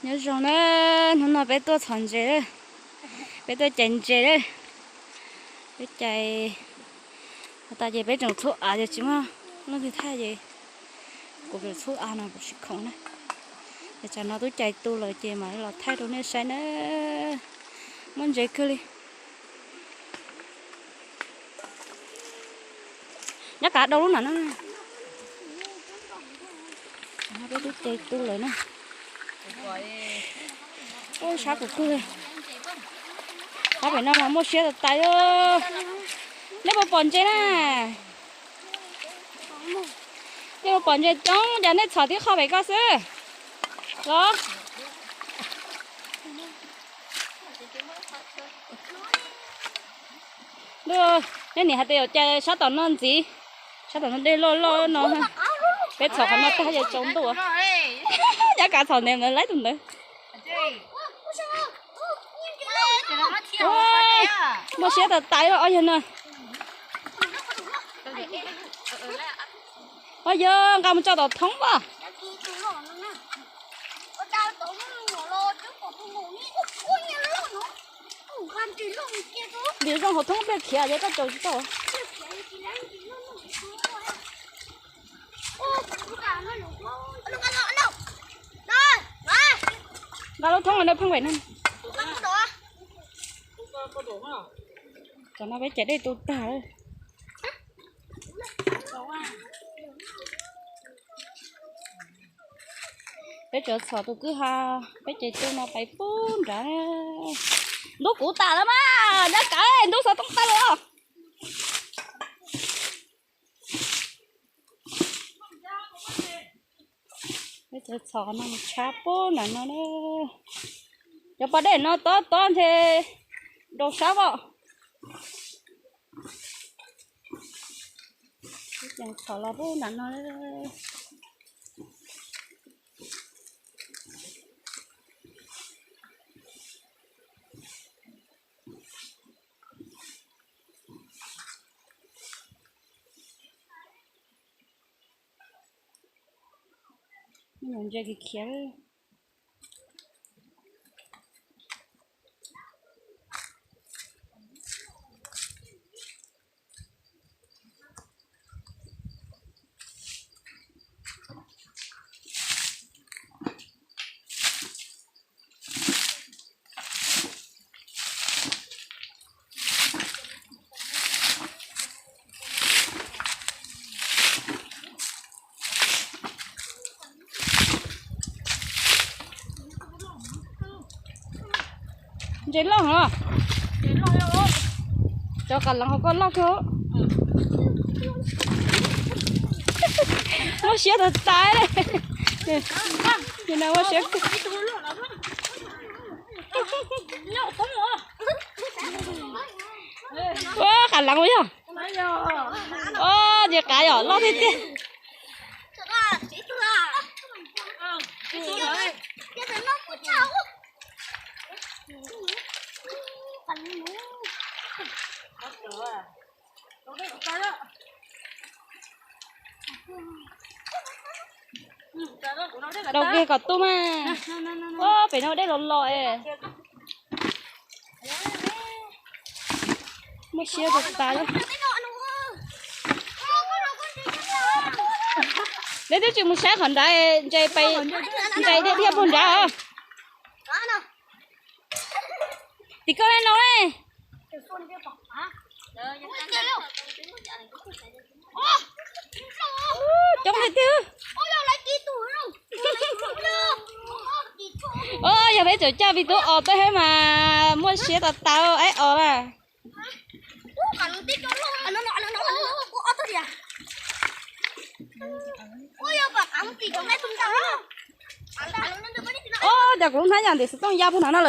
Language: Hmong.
Nyob zoo na, hnub no peb tuaj txhom ntses, peb tuaj cais ntses, peb cais tas ces peb tseem txhub av ces tsis muaj leej twg thaij ces kuv tseem txhub av no kuv tsis khoom na. Ces tsam no twb cais tu lawm ces mam los thaij rau nej saib na. Muaj ntses kawg li. Nyob kav dau lub nram no. Peb twb cais tu lawm na. Ub, sab kuv kawg. Qhov pem no mas muaj siab tas tas. Nej puas pom ntses na? Nej puas pom ntses coob cas nej txhom tib qho pem ko xwb los? Ntuj, nej nim hais tias yuav cais sab tom no ntxiv, sab tom no dej loj loj no. Peb txhom qhov no tag ces tsaus ntuj. Nyob kav txhom ntev ntawd laib tus ntawd. Muaj siab tas tas ob yawg no. Ob yawg, nqa mus tso tom thoob as. Ntim zoo hauv thoob pliag khiav ces koj caum tsis tau. Nqa lub thoob no pheej pem no. Tam no peb cais dej tu tag lawm. Peb tseem txhom tus kwj ha, peb cais tu no pais pub nrad. Ntub kuv tas lawm mas, nyob kav ntub xov tooj tawg lawm os. Peb tseem txhom no mus tshab pub nram no na. Cov pas dej no tob tob ntshe rau sab os. Tseem txhom los pub nram no. Ntses khiav khiav. Ntses loj heev. Cov qas leev hauv koj loj kawg. Muaj siab tas tas li. Nim no muaj siab. Ua, qas leev yog. Ua, ntses qav yom, loj tiag tiag. Daus kiag kom tu mas. Ua, pem no dej los los es. Muaj siab tas tas li. Neb twb tsis mus saib qhov nrad, ntsais pais, ntsais dhia dhia puag nrad. Tim koj le no ne. Coob tiag tiag. Yog peb tseem coj Vij Tub os tej thiab mas muaj siab tas tas, aib os na. Ua, cas kuv lub hnab yam ntim xov tooj ya puag nrad no.